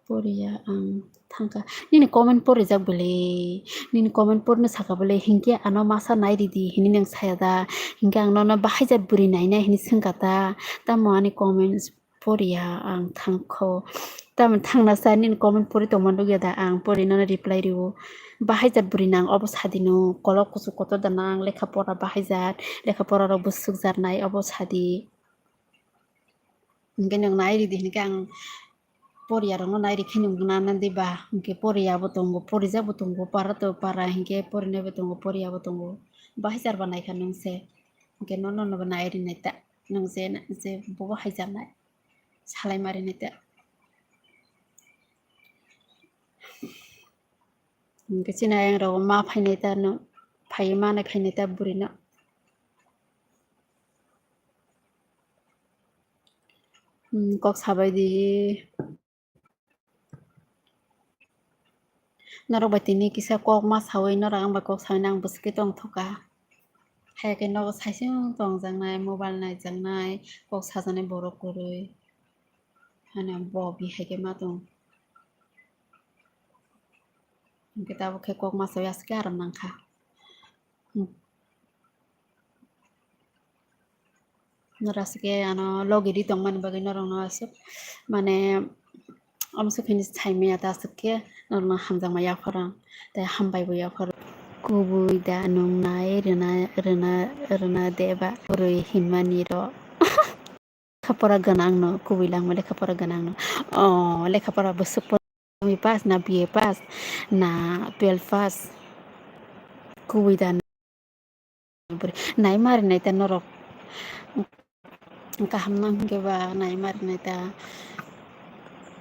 poriya ang thangkha. Nini comment porijak bwle. Nini comment porno saka bwle. Hinkhe ano masa nai ridi hini nang saya da. Hinkhe ang nono bahai jat bwrwi nainai hini swngkha ta. Tamo ani comments poriya ang thangkho. Tamo thangna sa nini comment pori tongma nukya da ang pori nono reply riwo. Bahai jat bwrwi nang obo sadino. Kolok kuchuk kotor da nang lekha pora bahai jat. Lekha pora rok bwswk jat nai obo sadi. Hwnkhe nwng nai ridi hwnkhe ang poriya rokno nai rikhe nwng nana diba? Hwnkhe poriya bo tongo, porijak bo tongo, para to para hwnkhe porinai bo tongo, poriya bo tongo. Bahai jar ba naikha nwng se. Hwnkhe nono no bo nai rinai ta. Nwng je, je bobo hai jar nai. Salai ma rinai ta. Hwnkhe chini ayang rok ma phainai ta no, phai manai phainai ta bwrwi no. Hmm, kok sabai di. Norok bai tini kisa kok ma sawi, norok ang bai kok sawi, ang bwswk khe tong thoka. Hai khe nogo saisung tongjaknai, mobile naijaknai, kok sajaknai borok kwrwi. Hana bo bihai khe ma tong. Hwnkhe tabuk khe kok ma sawi aswk khe aram nangkha. Hmm. Norok aswk khe ano logi ri tongmani bagwi norokno aswk mane amswk hwnwi saimaya ta aswk khe norokno hamjakma yapharo tei hambai bo yapharo. Kubui da nwng nai rwna, rwna, rwna deba kwrwi hinmani rok. Lekha pora gwnangno, kubui langma lekha pora gwnangno. O, lekha pora bwswk por-, pass na B A pass na twelve pass? Kubui da nai ma rinai ta norok. Kaham nang hwnkhe ba nai ma rinai ta.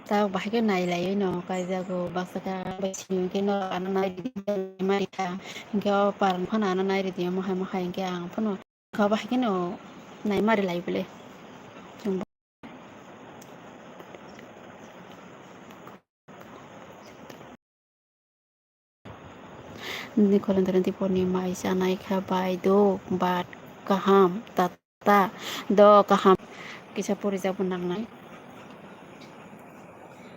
Ta bahai khe nai laiwi no kaijago baksa kha bai sini hwnkhe norok ano nai ridi, nai ma rikha. Hwnkhe o parang phano ano nai ridi, mohai mohai hwnkhe ang phano. Kha bahai kheno nai mari lai bole. Nini kolendar ni tipor ni mai chanai kha bai do bat kaham tata do kaham kisa porijak bo nangnai.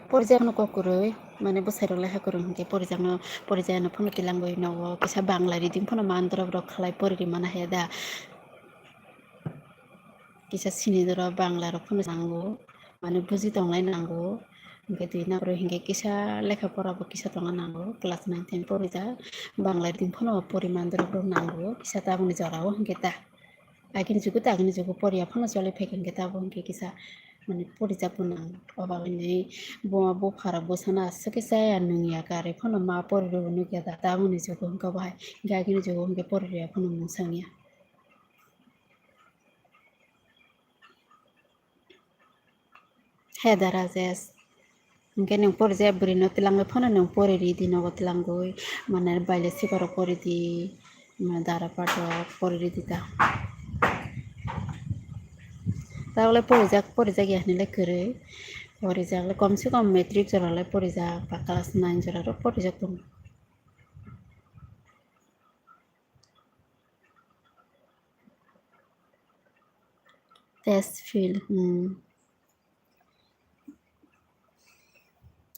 Porijak no kok kwrwi, mane bwsai rok lekha kwrwng hwnkhe porijak no, porijak no phano twilangwi nogo kisa Bangla reading phano mandorop rok khlai pori ri mana haya da. Kisa sini doro Bangla rok phano nango, mane buji tonglai nango. Hwnkhe twi nakrwi hwnkhe kisa lekha pora bo kisa tongna nango, class nine ten porijak, Bangla reading phano pori mandorop rok nango, kisa tabukni jorao hwnkhe ta. Agini jugo ta, agini jugo poriya phano choli phaikha hwnkhe tabuk hwnkhe kisa mane porijak bo nang. Obagwi ni bo, bupha rok bwsano aswk khe chaya nungya, kari phano ma pori rw nukya da, tabukni jugo hwnkhe bahai, hwnkhe agini jugo hwnkhe pori rwya phano mungsangya. He da Rajesh, hwnkhe nwng pori je bwrwi no twlangwi phano nwng pori ri di nogo twlangwi, mane baile sikarok pori di, mane dara patok pori ri di ta. Tabole porijak, porijak ya hinwi le kwrwi, porijak le komse kom matric jora le porijak ba class nine jora rok porijak tongo. Test fail, hmm.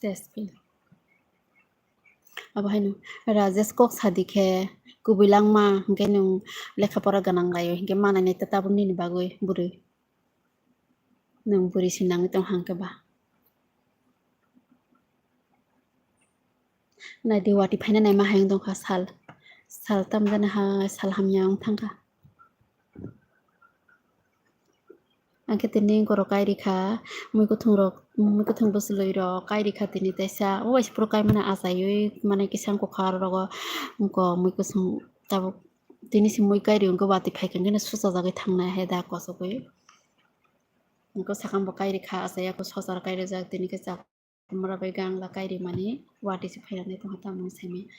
Test fail. Abo haino Rajesh kok sadi khe kubui langma, hwnkhe nwng lekha pora gwnang lai o, hwnkhe manai nai ta tabuk nini bagwi bwrwi. Nwng bwrwi se nangwi tong hang khe ba. Naidi, watwi phaina naima hayung tongkha sal. Sal tamjani hai sal hamya wng thangkha. Angkhe tini goro kairikha, mui kuthung rok, mui kuthung bwchwlwi rok kairikha tini taisa. O waisa phuru kaimani achaiwi mane kisa wngkha aro rogo wngkha mui kusung tabuk. Tini se mui kairi wngkha watwi phaikha hwnkhe suchajagwi thangnai hai da kochogwi. Wngkha sakang bo kairikha, achaiya khe sochar kairijak tini khe chak. Mura bai gangla kairimani watwi se phairani tongkha tamni saimanya.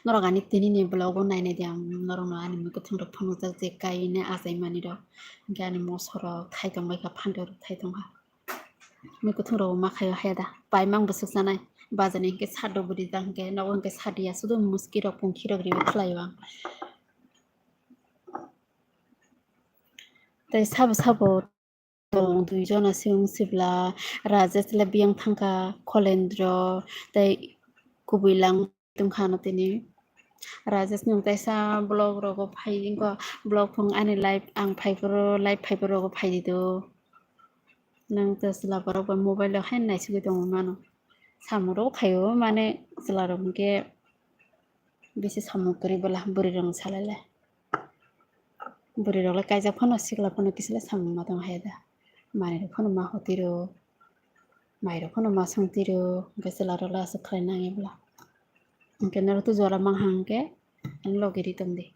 Norok ani tini ni vlog o nainai di ang norok no ani mui kuthung rok phunukjak je kaine achaimani rok. Hwnkhe ani moso rok thai tongbaikha phanto rok thai tongkha. Mui kuthung rok ma khaio haya da paimang bwswk chanai bajani hwnkhe sado bwrwi jang hwnkhe nogo hwnkhe sadiya sudo muski rok pungkhi rok riwi khlaio ang. Tei sabo sabo tong dui jona se wng sibla, Rajesh le biyang thangkha, Kholendro tei kubui lang tongkha ano tini. Rajesh nwng kaisa vlog rogo phai wngkha, vlog phung ani live ang phai phuru, live phai phuru rogo phai di do. Nwng to chwla borok bai mobile o haino naisugwi tongwi mano. Samung rok phaio mane chwla rok hwnkhe bisi samung kwrwi bwla bwrwi rok salai le. Bwrwi rok le kaijak phano sikla phano kisa le samung ma tong hai da. Manwi rok phano ma hoti rw, mai rok phano ma songti rw, hwnkhe chwla rok le aswk khlai nang ebla. Hwnkhe norok tu jora mang hang khe ani logi ri tong di.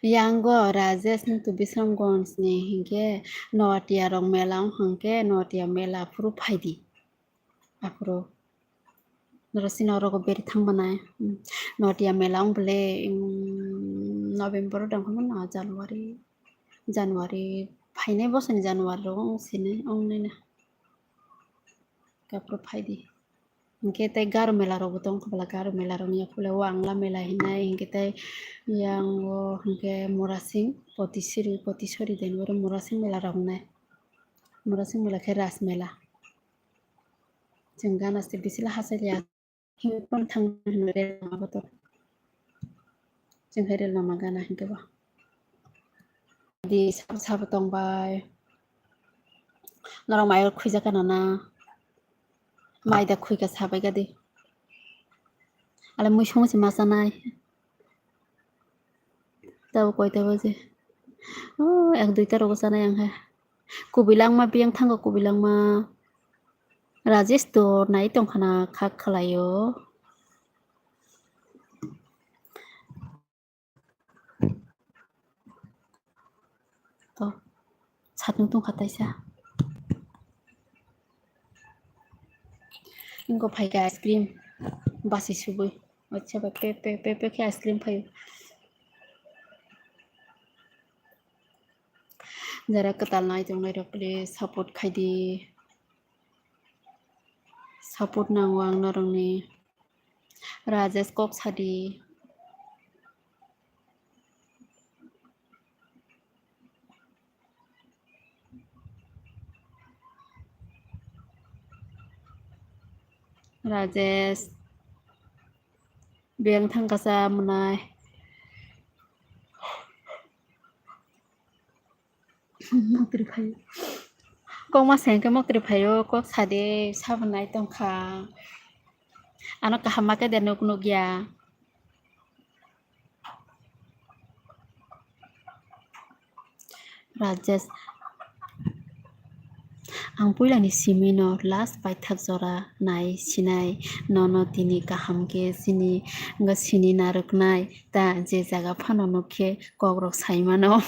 Yang o Rajesh nwng tu Bisramganj ni hinkhe Noatia rok mela wng hang khe Noatia mela aphuru phai di. Aphuru norok chini oro beri thang manai. Noatia mela wng bole, mm, November o dang phano na January, January phainai bosoni January rok wng sini wng nai na. Aphuru phai di. Hinkhe tei Garo mela rokbo tong kha bwla, Garo mela rokni yaphuru le Wangla mela hinai, hinkhe tei yang o hinkhe Murasing, Potisiri, Potisori den oro Murasing mela rok wngnai. Murasing mela khe Ras mela. Chwng gana se bisila hachaliya. Hinkhe thang hinwi rel lama bo to. Chwng khe rel lama gana hinkhe bo. Di sabo sabo tong bai. Norok mai o khwija kana na? Mai da khwika sabai gadi. Ale mui songwi se ma chanai. Tabo koita baje? Oh, ek duita rogo chanai ang khe. Kubui langma biyang thango, kubui langma. Rajesh to nai tongkhana khak khlaio. To, satnung tongkha taisa. Ingo phaikha ice cream basi subui. Acha ba pe, pe, pe, pe khe ice cream phaio. Jara kwtal nai tongnai rok please support khai di. Support nango ang norokni. Rajesh kok sadi. Rajesh. Beng thang kasa mwnai. Mokri phaio. Kok ma seng khe mokri phaio, kok sadi sabo nai tongkha. Ano kaham ma khe de nuk nuk ya. Rajesh, ang puilani simi no last paithak jora nai sinai, nono tini kaham khe sini, wngkha sini narwknai ta, je jaga phano nuk khe kok rok sai mano.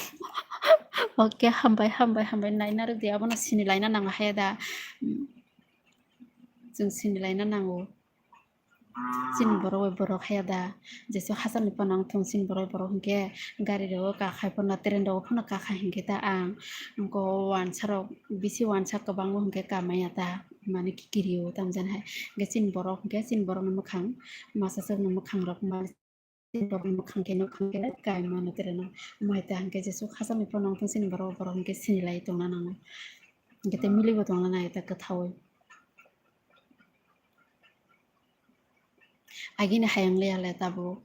Okay, hambai, hambai, hambai, nai narwk di, abono sini laina nang haya da, chwng sini laina nango. Chini borok bai borok haya da, jesuk hachal ni phano wng thung, chini borok bai borok hinkhe gari rogo kakhai phano, train rogo phano kakhai hinkhe ta ang wngkha o wansa rok bisi wansa kwbangma hinkhe kamaya ta, mane kikirio tamjani hai. Hinkhe chini borok hinkhe chini borokni mwkhang, masa sokni mwkhang rok mane chini borokni mwkhang khe nukhang khe kai mano train o. Omo hai ta hinkhe jesuk hachal ni phano wng thung, chini borok bai borok hinkhe sini lai tongna nango. Hinkhe tei milibo tongna nai ta kwthaui. Agini hayung le ya le tabuk.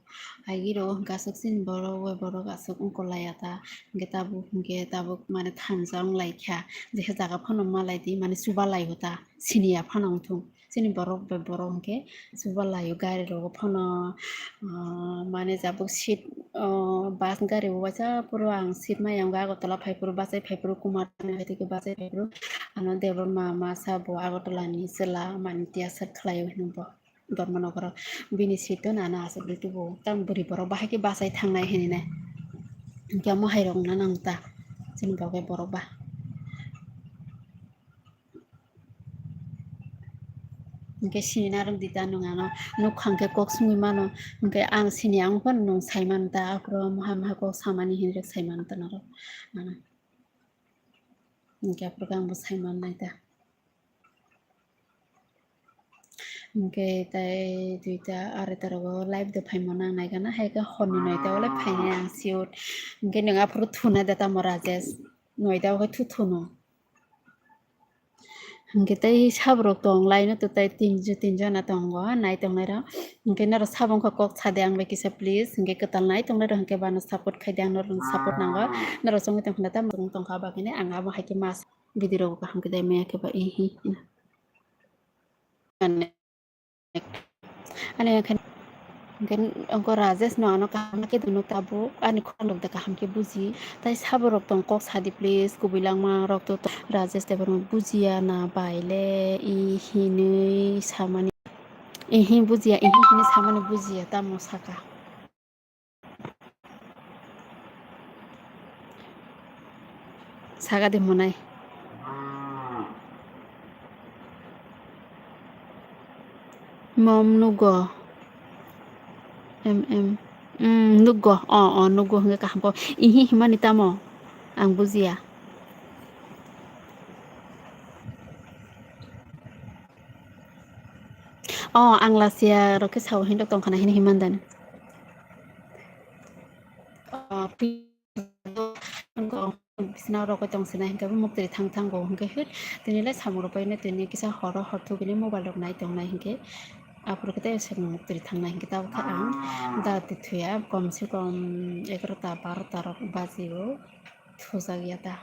Agi rok hwnkhe aswk chini borok bai borok aswk wngkor lai ya ta. Hwnkhe tabuk, hwnkhe tabuk mane thansa wng lai kha. Jesa jaga phano ma lai di, mane chuba lai o ta. Sini ya phano wng thung. Chini borok bai borok hwnkhe chuba lai o gari rogo phano, ah, mane jabuk seat, ah, bus gari o waisa phuru ang seat maya wngkha Agartala phai phuru, bachai phai phuru Kumar hai tei bachai phai phuru. Ano Debbarma masa bo Agartala ni chwla mane tiya sak khlai o hinwi bo. Dharmanagar o bini seat o nana aswk ri tubu. Tang bwrwi borok bahai khe bachai thangnai hinwi nai. Hinkhe omo hai rok wngna nang ta chini bagwi borok ba. Hinkhe sini narwk di ta nwng ano nukhang khe kok swngwi mano. Hinkhe ang sini ang phano nwng sai mano ta aphuru maha maha kok samani hinwi sai mano ta norok. Ano. Hinkhe aphuru khe ang bo sai man nai ta. Hinkhe tei duita arai ta rogo live de phaima nang nai gana, hai khe horni noita o le phainai ang siyot. Hinkhe nwng aphuru thuna de tamo Rajesh, noita o khe thu thuno. Hinkhe tei saborok tong lai no, to tei tinjon, tinjon na tongo nai tongnai rok. Hinkhe norok sabo wngkha kok sade ang bai kisa please. Hinkhe kwtal nai tongnai rok hinkhe bano support khai di, ang norok support nango. Norok chongwi tongkha na tamo tongkha, abakhe ang abo hai khe mas video rok kaham khe dai maya khe ba, ehe. Ani, ani khe Hwnkhe ongko Rajesh no ano kaham khe dono tabuk ani khorang rok da kaham khe buji. Tai sabo rok tong kok sadi please, kubui langma rok to Rajesh Debbarma bujiya na bai le i hinui samani, i hin bujiya, i hin hinui samani bujiya tamo saka. Saka de monai. Mom nugo. Em, em. Mm, nugo. O, o, nugo hwnkhe kaham kok. Ihi himani tamo? Ang bujiya. O, ang lachiya rok khe sao hindo tongkhana hini himandan. O, pi-, bisina rok tong sina hinkhe bo muktwi thang thango hinkhe hit tini le samung rok bai tini kisa horo hor thugini mobile rok nai tong nai hinkhe aphuru khe tei muktwi thang nai hinkhe tabuk khe ang da twi thuya kom se kom egarota barota rok baji o thujak ya da.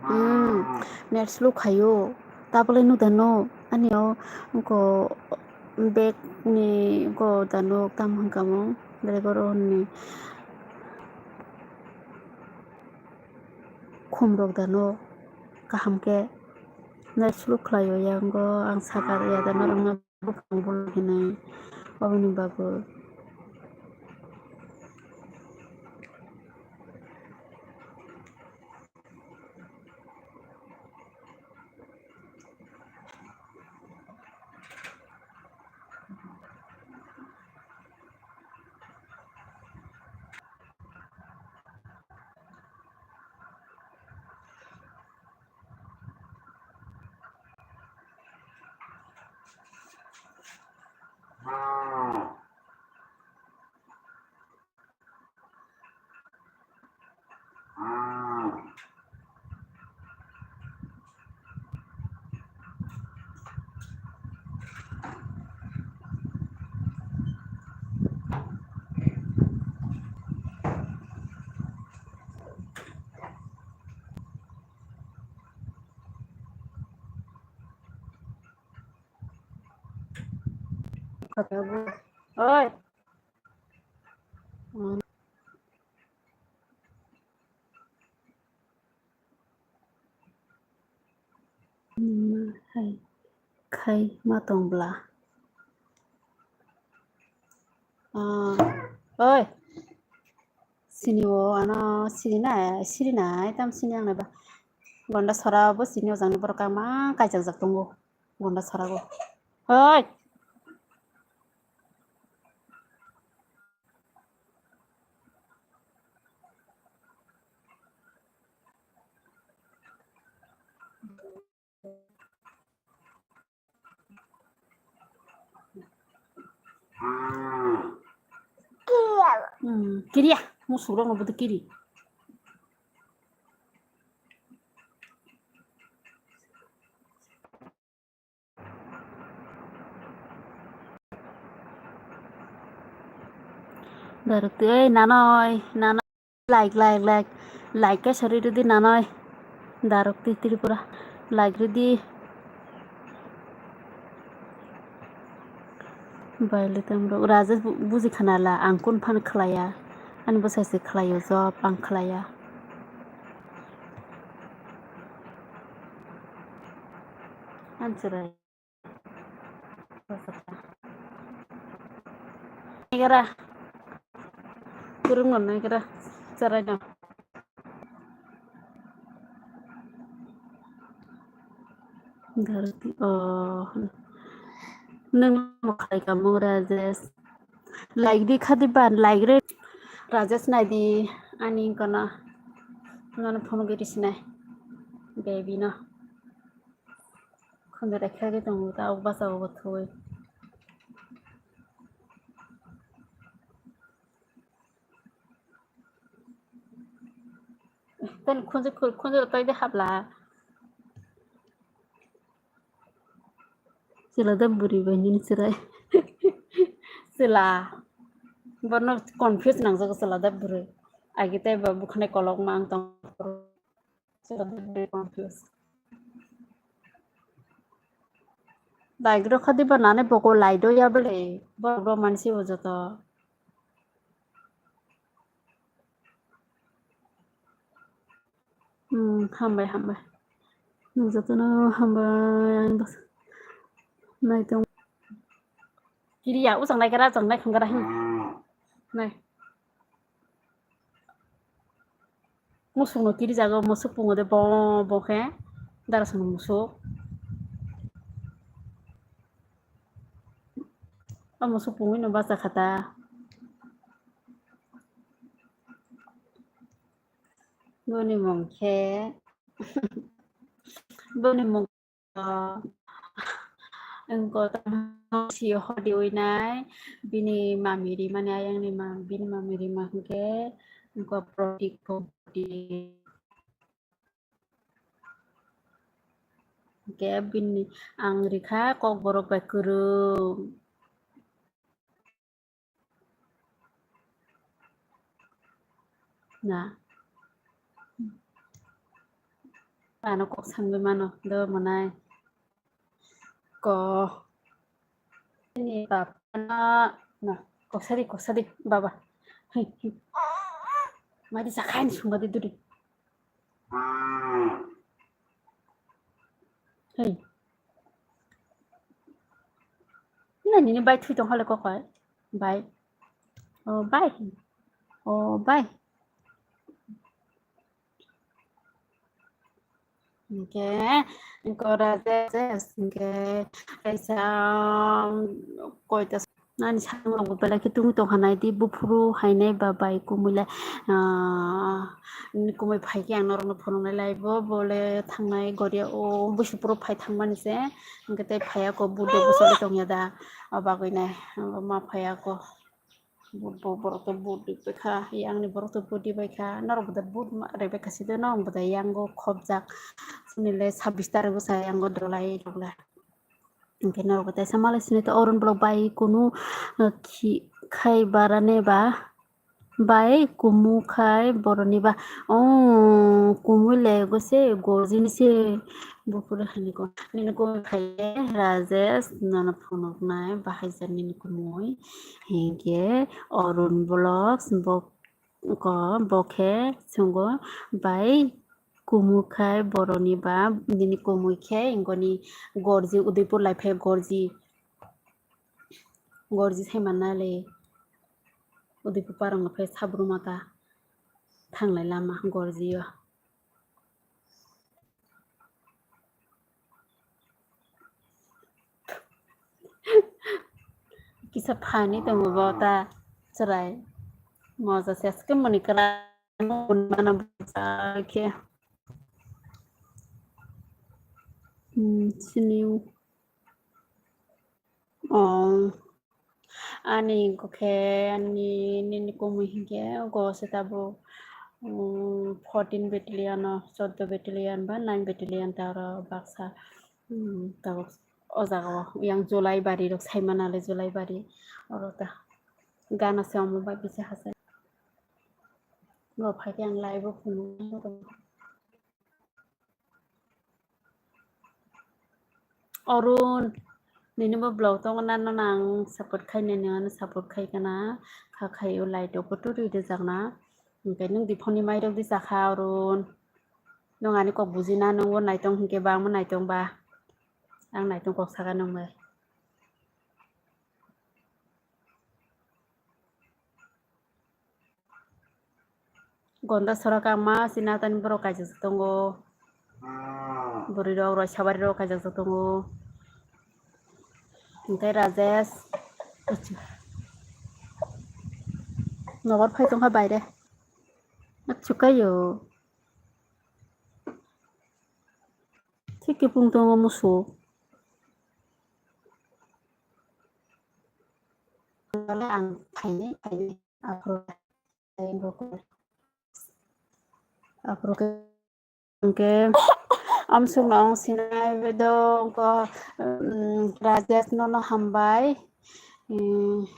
Hmm, net slow khaio. Tabole nuda no ani o ko bag ni ko dano tam hwnkha mo belai borok ni khum rok dano kaham khe net slow khlaio yango ang saka ya dano rwngna. Bwkhang bul hinwi aboni bagwi. Oi. Hai khai ma tong bla. Ah, oi. Sini o ano siri nai, siri nai tam sini ang nai ba. Gonda sora bo sini o jang ni borok kama kaijak jak tongo. Gonda sora go. Oi. Hmm, kiriya, musurok no bodo kiri. Daruk twi, oi, nanoi, nanoi, like, like, like, like kaisa rwdi nanoi, Daruk twi Tripura, like rwdi. Bai le tamo rok, Rajesh bu-, buji khana la, ang kun phan khlaiya, ani bwsai se khlaio job, ang khlaiya. Ang chwrai. Naigra. Kwrwngno naigra. Chwraino. Dharti, oh. Nwng mo khlai ka mo Rajesh. Like di khadi ban, like re. Rajesh nai di ani kono. Nono phone giri sinai. Baby no. Khunju rekha khe tongo ta, o bwsa o thoi. Tani khunju, khunju twi de habla. Chwla da bwrwi bai nini chwrai. Chwla. Bono confuse nangjago chwla da bwrwi. Agi tei ba bwkhwnai kolokma ang tong. Chwla da bwrwi confuse. Daigrok khadi ba nani boko laido ya bele. Borok rok mansi o joto. Hmm, hambai, hambai. Nwng jotono hambai, ani bwsa naitong. Kiriya, o chang nai kara, chang nai kham kara, hmm. Nai. Musuk no kiri jago, musuk pungo de bo, bo khe. Darasong musuk. O musuk pungwi no bacha khata. Boni mung khe, boni mung, wngko si hodi winai, bini mami rimani ayang ni ma, bini mami rima hwnkhe, wngko Protik Bhoti. Hwnkhe bini ang rikha Kokborok bai kwrwng. Na. Ano kok sangwi mano, do mwnai. Ko. Ni baba na, na, kok sadi, kok sadi, baba. Hei, hei. Madi sakhain sungadi duri. Hey. Na nini bai thui tong hale kokoi. Bai. Oh, bai. Oh, bai. Hingke, hingke ora je, je, hingke kaisa, um, koita Ani samung rok bo belai khe tungwi tongkha, naidi buphuru hainai ba bai kumui lai, ah, kumui phaikhe ang norokno phunuknai lai bo, bole thangnai goria o buisupro phai thangmani se, hwnkhe tei phaiya kho buduk bwsalo tongya da, o bagwinai ma phaiya kho. But bo borok to but rwbaikha, yangni borok to but rwbaikha, norok bo da but rwbaikha side norok bo da yango khopjak, chini le sabbish tarikh bwsa yango dolai rok le. Hingke norok bo teisa malai sini to Arun borok bai kunu, uh, khi-, khai barani ba, bai kumu khai boroni ba. Oh, kumui le go se, gojini se, bupure hani ko. Nini kumui khai Rajesh, nono phunuknai, bahai jar nini kumui. Hingke Arun Vlogs, bo, ko, bo khe songo bai Kumu khai boroni ba nini kumui khe ingoni gorji Udaipur lai phai gorji, gorji sai manna le Udaipur parang phai sabruma ta thanglai lama gorji o. Kisa phani tongo bo ta chwrai moja se aske moni kwran mano khe. Hmm, sini. Oh. Ani hwnkhe ani nini kumui hinkhe go se tabuk, um, fourteen battalion o, chordo battalion ba nine battalion ta oro baksa, um, tabuk o jaga o yang Jolaibari rok sai mana le Jolaibari oro ta gana se omo bai bisa hachai go phai khe ang live o phunuk. Arun, nini bo vlog tongo na, no nang support khai nini ano support khai kana, kha khai o like rok bo turi rijak na, hingke nung di phone ni mai rok di chakha Arun, nung ani kok buji na, nung bo naitong hingke ba, ang bo naitong ba, ang naitong kok saka nung bai. Gonda sora kangma sinatani borok kaijak tongo. Bwrwi rok roi sabari rok kaijak tongo. Hingke Rajesh. Nokbar phai tongkha baire. Achukayo. Thik kipung tongo musu. Ang phaini, phaini. Aphuru, aphuru khe, hingke, Amsuk no ang sinai do ko, um, Rajesh no no hambai. Um,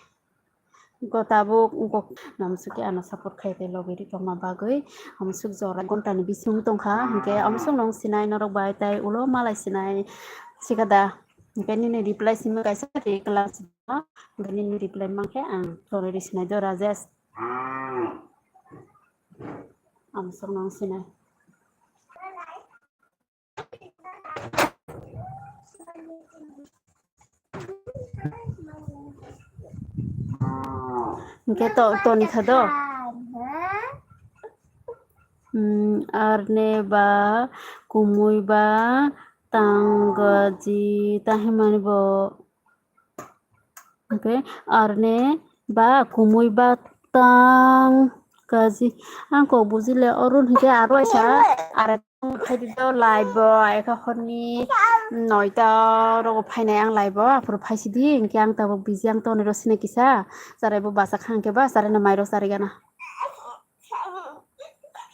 go tabuk go namsuk ke ano support khai te logi ri tongma bagwi. Amsuk jora gonta ni bising tongkha, hingke amsuk no ang sinai norok bai tai ulo malai sinai sikada. Hingke nini reply simi kaisa ri class, hingke nini reply mankhe ang tore ri sinai do Rajesh. Amsuk no ang sinai. Hingke to, toni kha do. Hmm, arne ba, kumui ba, tang gaji, ta himani bo. Okay, arne ba kumui ba tang kaji. Ang kok bujile orun hingke aro aisa are phaidi do live bo eka horni noita rogo phainai ang live bo aphuru phaisidi hingke ang tabuk busy ang toni ro sini kisa charai bo basa khangke ba charai no mairo charai gana.